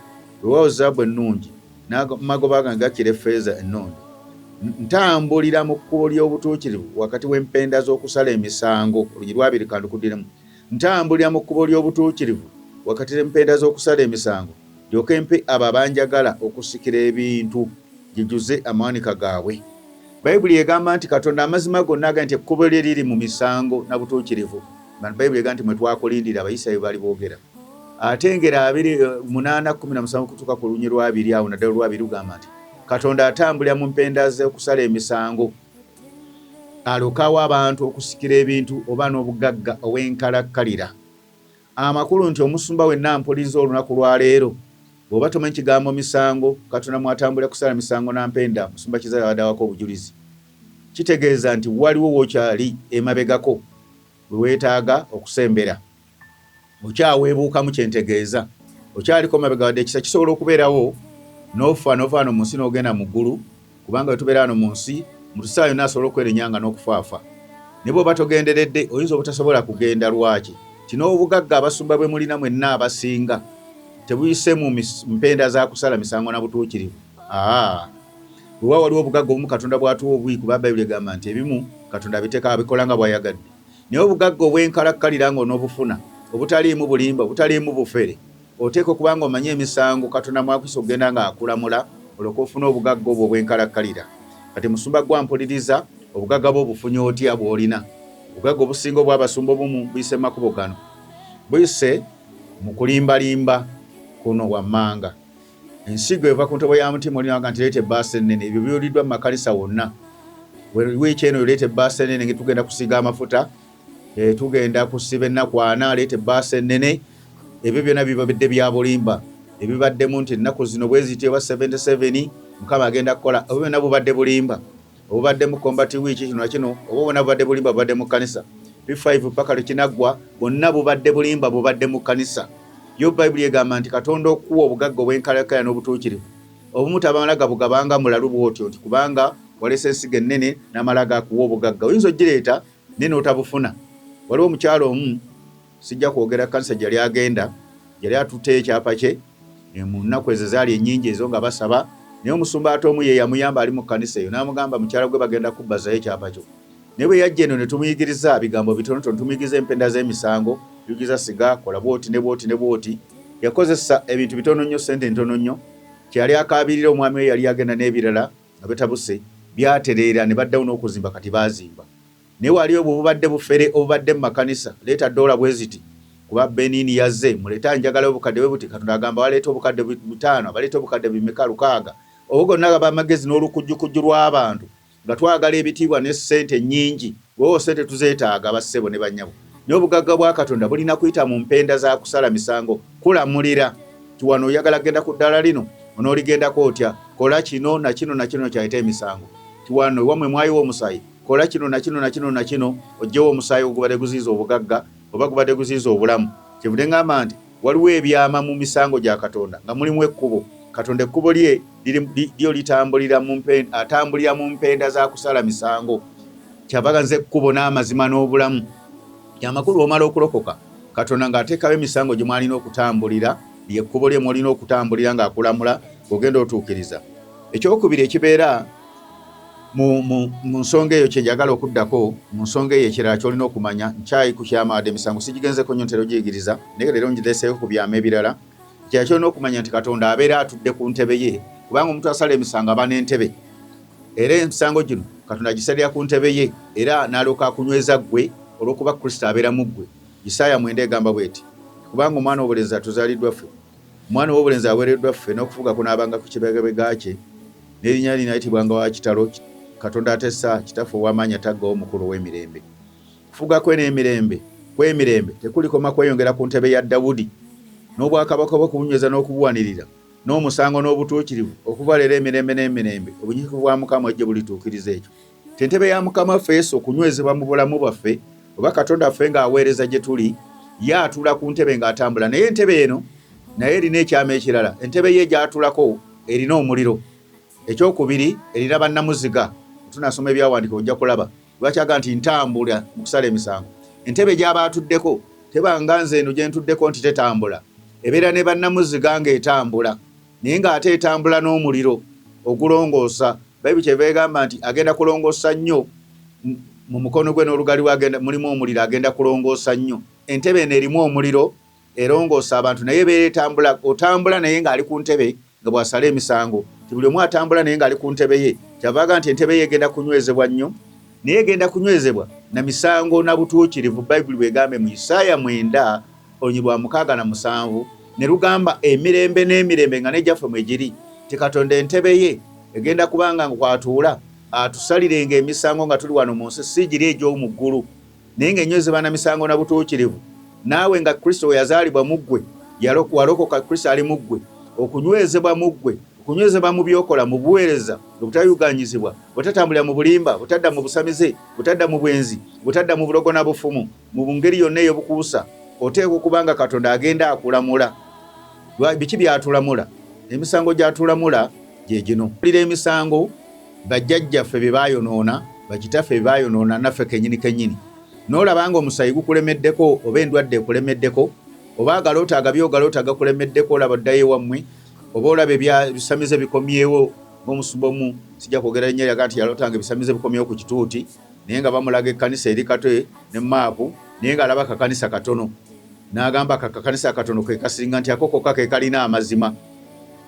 weewaawo zaabu ennungi, n'amagoba gange gakira effeeza ennonde. Ntambulira mu kkubo ly'obutuukirivu wakati w'empenda z'okusala emisango." Olunyiriri 20 kandukuddiramu. "Ntambulira mu kkubo ly'obutuukirivu wakati w'empenda z'okusala emisango, ndyoke mpe abo abanjagala okusikira ebintu, njijuze amawanika gaabwe." Bayibuli egamba nti Katonda amazima gonna agamba nti ekkubo lye liri mu misango na butuukirivu. Bayibuli egamba nti mwe twakulindira, Abayisirayiri baali boogera. Ate engero 28:17 kutuuka ku lunyi lwabiri awo naddala olwabiri lugamba nti Katonda atambulira mu mpenda ze okusala emisango, alokawo abantu okusikira ebintu oba n'obugagga ow'enkalakkalira. Amakulu nti omusumba wenna ampuliriza olunaku lwa leero, bw'oba tomanyi kigambo misango Katonda mwatambulira kusala misango na mpenda, musumba Kizayo abadde awako obujulizi, kitegeeza nti waliwo w'okyali emabegako we weetaaga okusembera. Okyaweebuukamu kye ntegeeza, okyaliko mabega. Wadde ekisa kisobola okubeerawo n'ofa n'ova wano mu nsi n'ogenda mu ggulu, kubanga bwe tubeera wano mu nsi mu tusaawa yonna asobola okwerenya nga n'okufaafa, ne bw'oba togenderedde oyinza obutasobola kugenda. Lwaki? Ti n'obugagga abasumba bwe mulina mwenna abasinga tebuyise mu mpenda za kusala misango na butuukirivu. Aa, wewa waliwo obugagga obumu Katonda bw'atuwa obuyi, kuba Bayibuli egamba nti ebimu Katonda abiteeka abikola nga bw'ayagadde. Naye obugagga obw'enkalakkalira ng'onoobufuna, obutaliimu bulimba, obutaliimu bufere, oteekwa okuba nga omanyi emisango Katonda mw'akuyise okugenda ng'akulamula, olyoke ofune obugagga obwo obw'enkalakkalira. Kati musumba ggwe ampuliriza, obugagga bwo obufunye otya bw'olina? Obugagga obusinga obw'abasumba obumu buyise mu makubo gano. Buyise mu kulimbalimba kuno wammanga. Ensigo eva ku ntobo ya mutima oli naga nti leeta ebbaasa ennene. Ebyo biwuliddwa mu makanisa wonna. Wiiki eno leeta ebbaasa ennene, tugenda kusiiga amafuta, tugenda kusiba ennaku 40, leeta ebbaasa ennene. Ebyo byonna bibadde bya bulimba. Ebibaddemu nti ennaku zino bwe ziti oba 77 Mukama agenda kukola, ebyo byonna bubadde bulimba. Obubaddemu combat week kino na kino, oba bwonna bubadde bulimba, bubadde mu kkanisa. P5 paka lwe kinaggwa, bwonna bubadde bulimba, bubadde mu kkanisa. Yo Bayibuli egamba nti Katonda okuwa obugagga obw'enkalakkalira n'obutuukirivu obumu tabamala gabugabanga mulalu bw'otyo nti kubanga waleese ensigo ennene n'amala gakuwa obugagga. Oyinza ogireeta naye n'otabufuna. Waliwo omukyala omu, sijja kwogera kkanisa gye yali agenda, yali atutteyo ekyapa kye mu nnaku ezo ezaali ennyingi ezo nga basaba, naye omusumba ate omu ye yamuyamba ali mu kkanisa eyo n'amugamba, mukyala gwe bagenda kubbazayo ekyapa kyo. Naye bwe yajja eno ne tumuyigiriza bigambo bitonotono, tumuyigiriza empenda z'emisango, tuyigiriza siga, kola bw'oti ne bw'oti ne bw'oti. Yakozesa ebintu bitono nnyo, ssente ntono nnyo. Kye yali akaabirira omwami we yali agenda n'ebirala nga bitabuse, byatereera ne baddawo n'okuzimba, kati baazimba. Naye wali obwo bubadde bufere obubadde mu makanisa, leeta ddoola bwe ziti kuba Benin yazze, muleete njagala obukadde bwe buti. Katonda agamba baleeta obukadde 5, baleeta obukadde bimeka, 6. Obwo gonna gaba amagezi n'olukujjukujju lw'abantu nga twagala ebitiibwa ne ssente nnyingi. Weewo ssente tuzeetaaga bassebo ne bannyabo, naye obugagga bwa Katonda bulina kuyita mu mpenda za kusala misango, kulamulira nti wano oyagala kugenda ku ddaala lino, onooligendako otya, kola kino na kino na kino kyaleeta emisango. Nti wano ewammwe mwayiwa omusaayi, kola kino na kino na kino na kino oggyewo omusaayi ogubadde guziyiza obugagga oba gubadde guziyiza obulamu. Kyenvudde ŋŋamba nti waliwo ebyama mu misango gya Katonda nga mulimu ekkubo. Katonda ekkubo lye lyo litambulira mu atambulira mu mpenda za kusala misango. Kyava nze ekkubo n'amazima n'obulamu. Amakulu omala okulokoka, Katonda ng'ateekawo emisango gye mwalina okutambulira, ly'ekkubo lye mw'olina okutambulira ng'akulamula ng'ogenda otuukiriza. Ekyokubiri ekibeera mu nsonga eyo kye njagala okuddako mu nsonga eyo, ekirala ky'olina okumanya, nkyayi ku kyama, wadde emisango sigigenzeko nnyo, ntera ogiyigiriza, naye leero ngireeseeyo ku byama ebirala. Ekirala ky'olina okumanya nti Katonda abeera atudde ku ntebe ye, kubanga omuntu asala emisango aba n'entebe, era emisango gino Katonda agisalira ku ntebe ye, era n'alyoka akunyweza ggwe olw'okuba Kristo abeera mu ggwe. Isaaya 9 egamba bw'eti, kubanga omwana w'obulenzi atuzaaliddwa ffe, omwana ow'obulenzi aweereddwa ffe, n'okufuga kunaabanga ku kibegabega kye, n'erinnya lye linaayitibwanga wa kitalo, Katonda atesa, Kitaffe ow'amaanyi ataggawo, Omukulu ow'emirembe. Kufuga kwe n'emirembe kw'emirembe tekulikoma kweyongera ku ntebe ya Dawudi, n'obwakabaka bwe kubunyweza n'okubuwanirira n'omusango n'obutuukirivu, okuva leero emirembe n'emirembe. Obunyiikivu bwa Mukama ojje bulituukiriza ekyo. Nti entebe ya Mukama waffe Yesu okunywezebwa mu bulamu bwaffe, oba Katonda waffe ng'aweereza gye tuli, ye atuula ku ntebe ng'atambula. Naye entebe eno naye erina ekyama ekirala. Entebe ye gy'atuulako erina omuliro. Ekyokubiri, erina bannamuziga. Tunasoma ebyawandiikibwa ojja kulaba lwaki agamba nti ntambula mu kusala emisango. Entebe gy'aba atuddeko teba nga nze eno gye ntuddeko nti tetambula. Ebeera ne bannamuziga ng'etambula, naye ng'ate etambula n'omuliro ogulongoosa. Bayibuli kyeva egamba nti agenda kulongoosa nnyo mu mukono gwe n'olugali lwe agenda mulimu omuliro, agenda kulongoosa nnyo. Entebe eno erimu omuliro erongoosa abantu, naye ebeera etambula, otambula naye ng'ali ku ntebe nga bw'asala emisango. Nti buli omu atambula naye ng'ali ku ntebe ye. Kyava agamba nti entebe ye egenda kunywezebwa nnyo, naye egenda kunywezebwa na misango na butuukirivu. Bayibuli bw'egambe mu Isaaya 9 Olunyiriri lwa 67 ne lugamba emirembe n'emirembe nga n'egyaffe mwe giri nti Katonda entebe ye egenda kubanga nga kw'atuula atusalirenga emisango nga tuli wano mu nsi, si giri egy'omu ggulu, naye ng'ennyo ziba na misango na butuukirivu. Naawe nga Kristo we yazaalibwa mu ggwe, walokoka, Kristo ali mu ggwe, okunywezebwa mu ggwe, okunywezebwa mu by'okola, mu buweereza, obutayuganyizibwa, butatambulira mu bulimba, butadda mu busamize, butadda mu bwenzi, butadda mu bulogo na bufumu, mu ngeri yonna ey'obukuusa, oteekwa okuba nga Katonda agenda akulamula. Biki by'atulamula? Emisango gy'atulamula gye gino. Lira emisango bajjajjaffe bye baayonoona, bakitaffe bye baayonoona, naffe kennyini kennyini. N'olaba ng'omusaayi gukulemeddeko oba endwadde ekulemeddeko oba agaloota agabi ogaloota gakulemeddeko, olaba oddayo ewammwe oba olaba ebisamize bikomyewo ng'omusumba omu sijja kwogera linnya lyaga nti yaloota nga ebisamize bikomyewo ku kituuti naye nga bamulaga ekkanisa eri Katwe ne maapu naye ng'alaba kakanisa katono n'agamba kakanisa akatono ke kasinga nti ako kokka ke kalina amazima.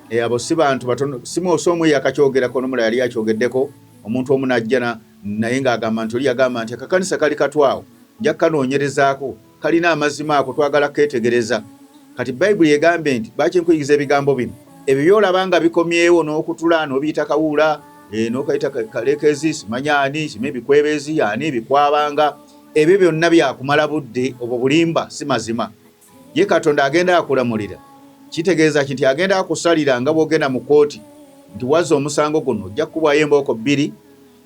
E, abo si bantu batono simwosa omu yakakyogerako n'omulala yali akyogeddeko omuntu omu n'ajja naye ng'agamba nti oli yagamba nti akakanisa kali katwawo nja kukanoonyerezaako kalina amazima ako twagala keetegereza. Kati Bayibuli egambe nti lwaki nkuyigiza ebigambo bino ebyo by'olaba nga bikomyewo n'okutula n'obiyita kawuula e, n'okayita kalekezi simanyi ani sima ebikwebezi ani bikwabanga ebyo byonna byakumala budde obwo bulimba si mazima. Ye Katonda agenda akulamulira kitegeeza ki nti agenda akusalira nga bw'ogenda mu kkooti nti wazza omusango guno ojja kukubwayo embooko bbiri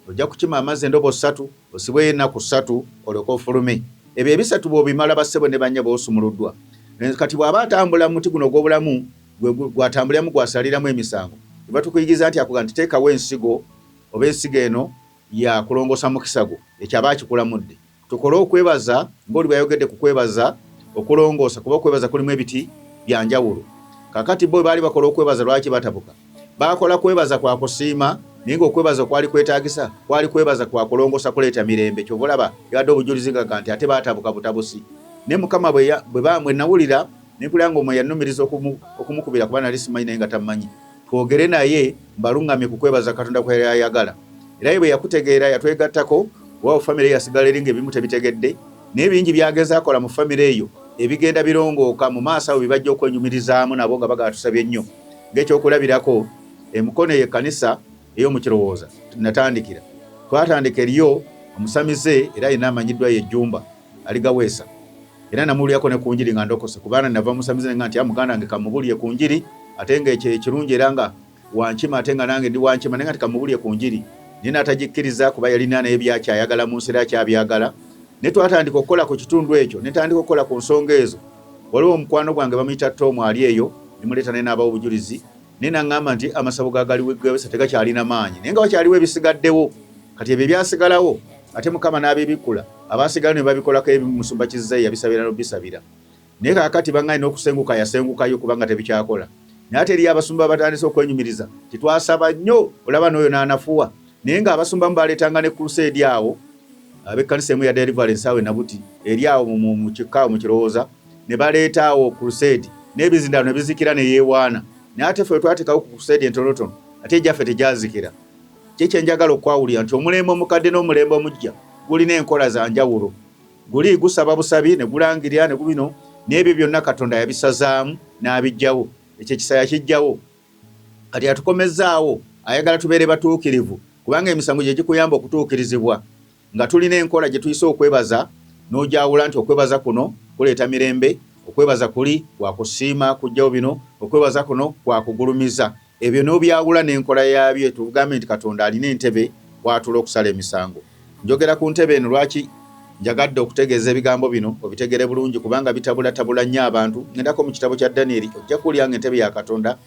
ojja kukima amazzi endobo ssatu osibweyo ennaku ssatu olyoke ofulume. Ebyo ebisatu bw'obimala bassebo ne bannyabo osumuluddwa. Kati bw'aba atambula mu muti guno ogw'obulamu gw'atambuliramu gw'asaliramu emisango ne batukuyigiriza nti akuga nti teekawo ensigo oba ensigo eno ya kulongoosa mukisa gwo ekyo aba akikulamudde. Tukole okwebaza ng'oli bw'ayogedde ku kwebaza okulongoosa kuba okwebaza kulimu ebiti bya njawulo. Kaakati bo bwe baali bakola okwebaza lwaki batabuka? Baakola kwebaza kwa kusiima naye ng'okwebaza okwali kwetaagisa kwali kwebaza kwa kulongoosa kuleeta mirembe ky'ova olaba yabadde obujulizi nga nti ate baatabuka butabusi. Naye Mukama bwe bwe nawulira ne mpulira ng'Omwoyo yannumiriza okumukubira kuba nali simanyi naye nga tammanyi twogere naye mbalungamye ku kwebaza Katonda kwe yali ayagala. Era ye bwe yakutegeera yatwegattako waawo famire yasigala eri ng'ebimu tebitegedde naye bingi by'ageza akola mu famire eyo ebigenda birongooka mu maaso awo bye bajja okwenyumirizaamu nabo nga bagala tusabye nnyo. Ng'ekyokulabirako, e Mukono eyo ekkanisa ey'omu Kirowooza natandikira. Twatandika eriyo omusamize era yenna amanyiddwa ye Jjumba Aligaweesa era namuwulirako ne ku njiri nga ndokose kubanga nava musamize nga nti ah, muganda wange kamubulire ku njiri ate nga ekyo ekirungi era nga wankima ate nga nange ndi wankima naye nga tikamubulire ku njiri naye n'atagikkiriza kuba yalina naye byakyayagala mu nsi era akyabyagala naye twatandika okukola ku kitundu ekyo ne ntandika okukola ku nsonga ezo waliwo omukwano gwange bamuyita Tom ali eyo nemuleeta naye n'abawa obujulizi naye naŋŋamba nti amasabo ga galiwegwebesa tegakyalina maanyi naye nga wakyaliwo ebisigaddewo kati ebyo ebyasigalawo ate Mukama n'abibikkula abaasigalawo ne babikolako ebimu musumba Kizza yabisabira n'obisabira naye kaakati bangaye n'okusenguka yasengukayo kubanga tebikyakola naye ate eriyo abasumba abatandise okwenyumiriza titwasaba nnyo olaba n'oyo n'anafuwa naye ng'abasumba mu baleetanga ne kruseedi awo ab'ekkanisa emu ya Deliverance awo e Nabuti eri awo mu kikka awo mu Kirowooza ne baleeta awo kruseedi n'ebizindalo ne bizikira ne yeewaana naye ate ffe twateekawo ku kruseedi entonotono ate egyaffe tegyazikira kye kye njagala okwawulira nti omulembe omukadde n'omulembe omuggya gulina enkola za njawulo guli gusaba busabi ne gulangirira ne gubino n'ebyo byonna Katonda yabisazaamu n'abiggyawo ekyo ekisa yakiggyawo kati atukomezzaawo ayagala tubeere batuukirivu kubanga emisango gye gikuyamba okutuukirizibwa nga tulina enkola gye tuyise okwebaza n'ogyawula nti okwebaza kuno kuleeta mirembe okwebaza kuli kwa kusiima kuggyawo bino okwebaza kuno kwa kugulumiza ebyo n'obyawula n'enkola yaabyo tugambe nti Katonda alina entebe kw'atuula okusala emisango. Njogera ku ntebe eno lwaki njagadde okutegeeza ebigambo bino obitegere bulungi kubanga bitabulatabula nnyo abantu. Ngendako mu kitabo kya Danyeri ojja kuwulira ng'entebe ya Katonda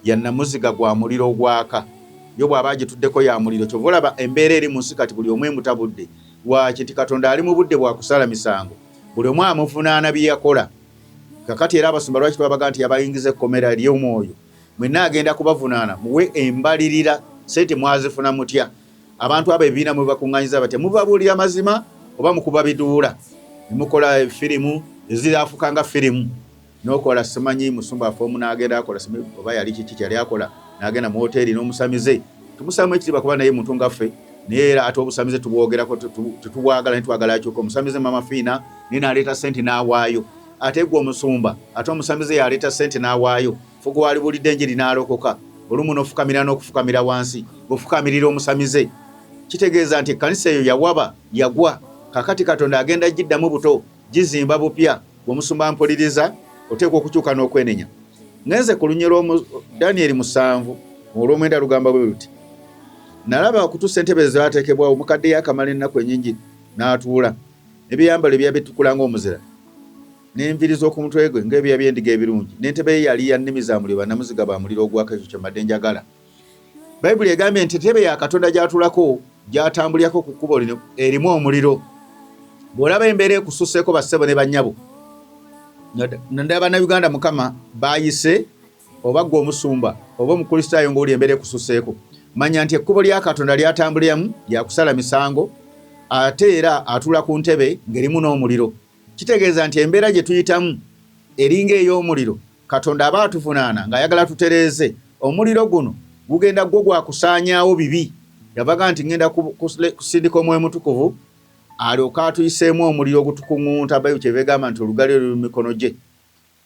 ya nnamuziga gwa muliro ogwaka. Yo bw'aba agituddeko ya muliro. Kyova olaba embeera eri mu nsi kati buli omu emutabudde. Lwaki? Nti Katonda ali mu budde bwa kusala misango. Buli omu amuvunaana bye yakola. Kakati era abasumba lwaki twabaga nti yabayingiza ekkomera ery'omwoyo? Mwenna agenda kubavunaana muwe embalirira sente mwazifuna mutya? Abantu abo ebibiina mwebakuŋŋanyiza batya? Mubabuulira mazima oba mukuba biduula ne mukola firimu eziraafuka nga firimu n'okola simanyi musumba afe omu n'agenda akola oba yali kiki kyali akola n'agenda mu woteeri n'omusamize tumusaamu ekitiibwa kuba naye muntu nga ffe naye era ate obusamize tubwogerako tetubwagala naye twagala akyuka omusamize mama Fiina naye n'aleeta sente n'awaayo. Ate gwe omusumba, ate omusamize y'aleeta ssente n'awaayo, ffe gwe walibuulidde enjiri n'alokoka, olumu n'ofukamira n'okufukamira wansi, ng'ofukamirira omusamize. Kitegeeza nti ekkanisa eyo yawaba, yagwa. Kaakati Katonda agenda giddamu buto, gizimba bupya. Gwe omusumba mpuliriza, oteekwa okukyuka n'okwenenya. Ngenze ku lunye lw'omu Danyeri 7 olw'omwenda lugamba bwe luti. Nalaba okutuusa entebe zaateekebwawo, omukadde yaakamala ennaku ennyingi n'atuula, n'ebyambalo ebya bitukula ng'omuzira, n'enviiri z'oku mutwe gwe ng'ebyoya by'endiga ebirungi, n'entebe ye yali ya nnimi za muliro, bannamuziga ba muliro ogwaka. Ekyo kye mbadde njagala. Bayibuli egambye nti entebe ya Katonda gy'atuulako, gy'atambulirako ku kkubo lino erimu omuliro. Bw'olaba embeera ekususseeko bassebo ne bannyabo, naddala Bannayuganda Mukama baayise oba ggwe omusumba oba Omukristaayo ng'oli embeera ekususseeko, manya nti ekkubo lya Katonda ly'atambuliramu lya kusala misango ate era atuula ku ntebe ng'erimu n'omuliro. Kitegeeza nti embeera gye tuyitamu eringa ey'omuliro. Katonda aba atuvunaana ng'ayagala tutereeze. Omuliro guno gugenda gwo gwa kusaanyaawo bibi. Yavaga nti ŋŋenda kusindika Omwoyo Mutukuvu alyoke atuyiseemu omuliro ogutukuŋŋunta. Bayibuli kyeva egamba nti olugali luli mu mikono gye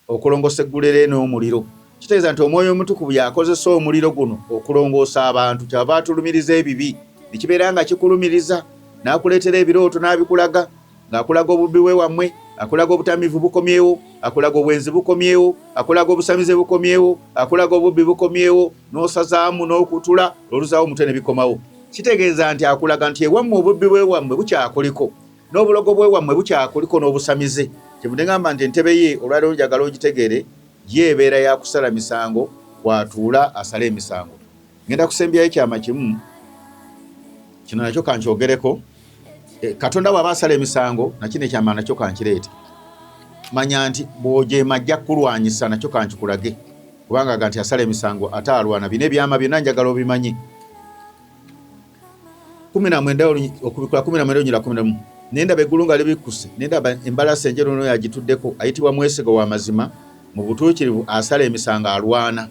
okulongoosa eggulere n'omuliro. Kitegeeza nti Omwoyo Omutukuvu y'akozesa omuliro guno okulongoosa abantu. Kyava atulumiriza ebibi ne kibeera nga kikulumiriza, n'akuleetera ebirooto n'abikulaga, ng'akulaga obubbi bwe wammwe, akulaga obutamiivu bukomyewo, akulaga obwenzi bukomyewo, akulaga obusamize bukomyewo, akulaga obubbi bukomyewo, n'osazaamu n'okutula oluzaawo omutwe ne bikomawo. Kitegeeza nti akulaga nti ewammwe obubbi bwe wammwe bukyakuliko, n'obulogo bwe wammwe bukyakuliko, n'obusamize. Kyenvudde ngamba nti entebe ye olwaleero njagala ogitegeere, ye ebeera ya kusala misango, kw'atuula asale emisango. Ngenda kusembyayo ekyama kimu, kino nakyo kankyogereko. Katonda bw'aba asala emisango, nakino ekyama nakyo kankireete. Manya nti bw'ojeema ajja kukulwanyisa, nakyo kankikulage, kubanga aga nti asala emisango ate alwana. Bino ebyama byonna njagala obimanye. 19 Okubikula 19 olunyiriri 11. Ne ndaba eggulu nga libikkuse, ne ndaba embalaasi enjeru n'oyo agituddeko ayitibwa Mwesigwa wa mazima, mu butuukirivu asala emisango alwana.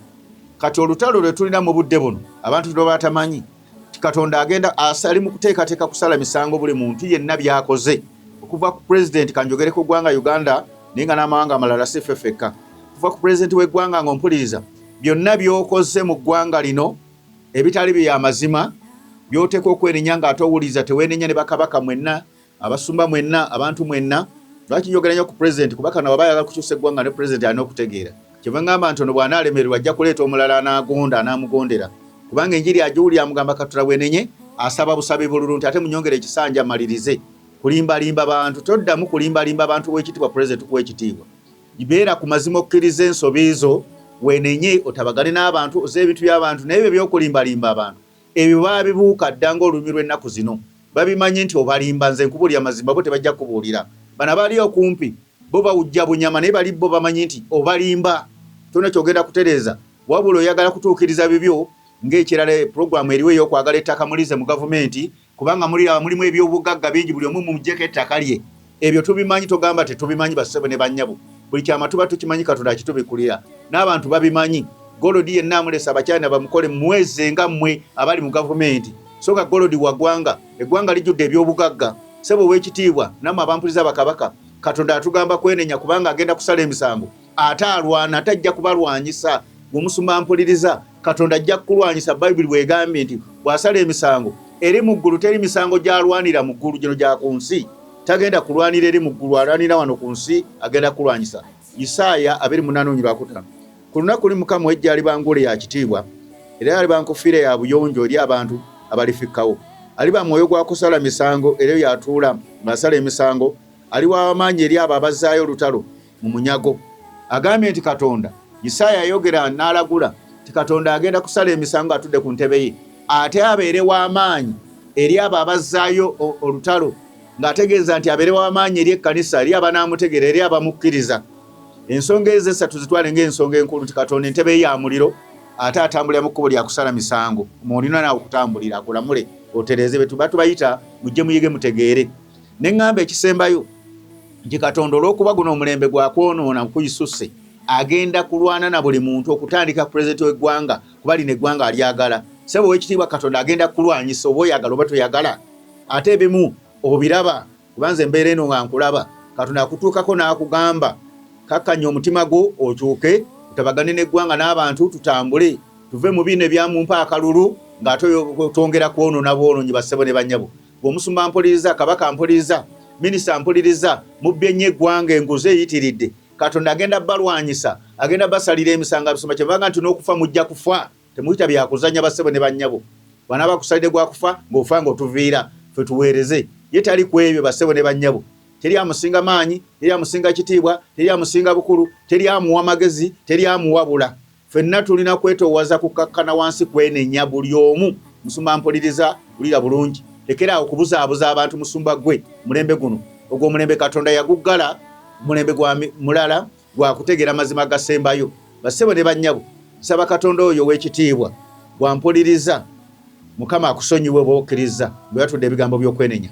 Kati olutalo lwe tulina mu budde buno abantu lwe batamanyi nti Katonda agenda ali mu kuteekateeka kusala misango buli muntu yenna by'akoze, okuva ku pulezidenti, kanjogere ku ggwanga Uganda naye nga n'amawanga amalala si ffe ffekka, kuva ku pulezidenti w'eggwanga ng'ompuliriza, byonna by'okoze mu ggwanga lino ebitali bya mazima by'oteekwa okwenenya ng'ate owuliriza teweenenya, ne bakabaka mwenna, abasumba mwenna, abantu mwenna. Lwaki njogera nnyo ku pulezidenti? Kuba kano waba ayagala kukyusa eggwanga ne pulezidenti alina okutegeera. Kyeva ngamba nti ono bw'anaalemererwa ajja kuleeta omulala anaagonda, anaamugondera, kubanga enjiri agiwulira amugamba Katonda bwenenye, asaba busabi bululu nti ate munyongere ekisanja malirize kulimbalimba bantu. Toddamu kulimbalimba bantu. W'ekitiibwa pulezidenti, tukuwa ekitiibwa, beera ku mazima, okkirize ensobi zo, wenenye, otabagane n'abantu, oze ebintu by'abantu. Naye ebyo by'okulimbalimba abantu ebyo baabibuuka dda ng'olulimi lw'ennaku zino. Babimanyi nti obalimba. Nze nkubuulira mazima, bo tebajja kubuulira. Bano abali okumpi bo bawujja bunyama, naye bali bo bamanyi nti obalimba, tolina kyogenda kutereeza, wabula oyagala kutuukiriza bibyo. Ng'ekirala, pulogulaamu eriwo ey'okwagala ettaka mulize mu gavumenti, kubanga muliraba mulimu ebyobugagga bingi, buli omu mumuggyeko ettaka lye. Ebyo tubimanyi, togamba tetubimanyi. Bassebo ne bannyabo, buli kyama tuba tukimanyi, Katonda akitubikulira n'abantu babimanyi. Golodi yenna amulesa Abakyayina bamukole mweze nga mmwe abali mu gavumenti, so nga golodi wa ggwanga, eggwanga lijjudde ebyobugagga. Ssebo ow'ekitiibwa, nammwe abampuliza, bakabaka, Katonda atugamba kwenenya kubanga agenda kusala emisango ate alwana, ate ajja kubalwanyisa. Gwe omusumba mpuliriza, Katonda ajja kukulwanyisa. Bayibuli bw'egambye nti bw'asala emisango eri mu ggulu, teri misango gy'alwanira mu ggulu, gino gya ku nsi. Tagenda kulwanira eri mu ggulu, alwanira wano ku nsi, agenda kukulwanyisa. Isaaya 28:5. Ku lunaku luli Mukama w'eggye aliba ngule ya kitiibwa, era aliba nkufiira ya buyonjo eri abantu abalifikkawo. Aliba mwoyo gwa kusala misango era oyo atuula ng'asala emisango aliwa w'amaanyi eri abo abazzaayo olutalo mu munyago. Agambye nti Katonda, Isaaya yayogera n'alagula nti Katonda agenda kusala emisango atudde ku ntebe ye, ate abeere w'amaanyi eri abo abazzaayo olutalo, ng'ategeeza nti abeere w'amaanyi eri ekkanisa, eri abanaamutegeera, eri abamukkiriza. Ensonga ezo essatu zitwale ng'ensonga enkulu nti Katonda entebe ye ya muliro, ate atambulira mu kkubo lya kusala misango. Mw'olina naawe okutambulira, akulamule otereeze. Be tuba tubayita mujje muyige mutegeere. Ne ŋŋamba ekisembayo nti Katonda olw'okuba guno omulembe gwa kwonoona kuyisuse, agenda kulwana na buli muntu okutandika ku pulezidenti w'eggwanga, kuba lino eggwanga alyagala. Ssebo ow'ekitiibwa, Katonda agenda kukulwanyisa oba oyagala oba toyagala. Ate ebimu obiraba, kuba nze embeera eno nga nkulaba, Katonda akutuukako n'akugamba Kakkanya omutima gwo okyuke tutabagane n'eggwanga n'abantu tutambule tuve mu bino ebyamumpa akalulu ng'ate twongera kwonoona bwonoonyi bassebo ne bannyabo. Omusumba mpuliriza, kabaka mpuliriza, minisita mpuliriza, mubbye nnyo eggwanga enguzi eyitiridde. Katonda agenda balwanyisa, agenda basalira emisango abasumba kyebanga nti n'okufa mujja kufa. Temuyita byakuzannya bassebo ne bannyabo. Bw'anaaba akusalidde gwa kufa ng'ofa ng'otuviira ffe tuweereze. Ye tali ku ebyo bassebo ne bannyabo. Teri amusinga maanyi, teri amusinga kitiibwa, teri amusinga bukulu, teri amuwa magezi, teri amuwabula. Ffenna tulina kwetoowaza kukkakkana wansi kwenenya buli omu. Musumba mpuliriza, wulira bulungi. Lekera awo okubuzaabuza abantu musumba ggwe mulembe guno. Ogwo omulembe Katonda yaguggala, mulembe gwa mulala gwa kutegeera mazima agasembayo. Bassebo ne bannyabo, nsaba Katonda oyo ow'ekitiibwa bw'ampuliriza, Mukama akusonyiwe bw'oba okkirizza bwe yatudde ebigambo by'okwenenya.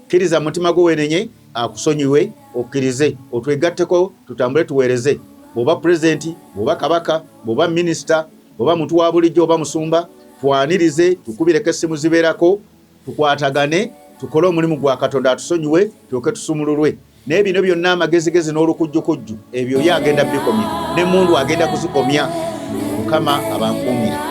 Kkiriza mu mutima gwo weenenye akusonyiwe okkirize otwegatteko tutambule tuweereze. Bw'oba pulezidenti, bw'oba kabaka, bw'oba minisita, bw'oba muntu wa bulijjo oba musumba, twanirize tukubireko essimu zibeerako tukwatagane tukole omulimu gwa Katonda atusonyiwe tulyoke tusumululwe. Naye bino byonna amagezigezi n'olukujjukujju ebyo ye agenda bikomya n'emmundu agenda kuzikomya. Mukama abankuumire.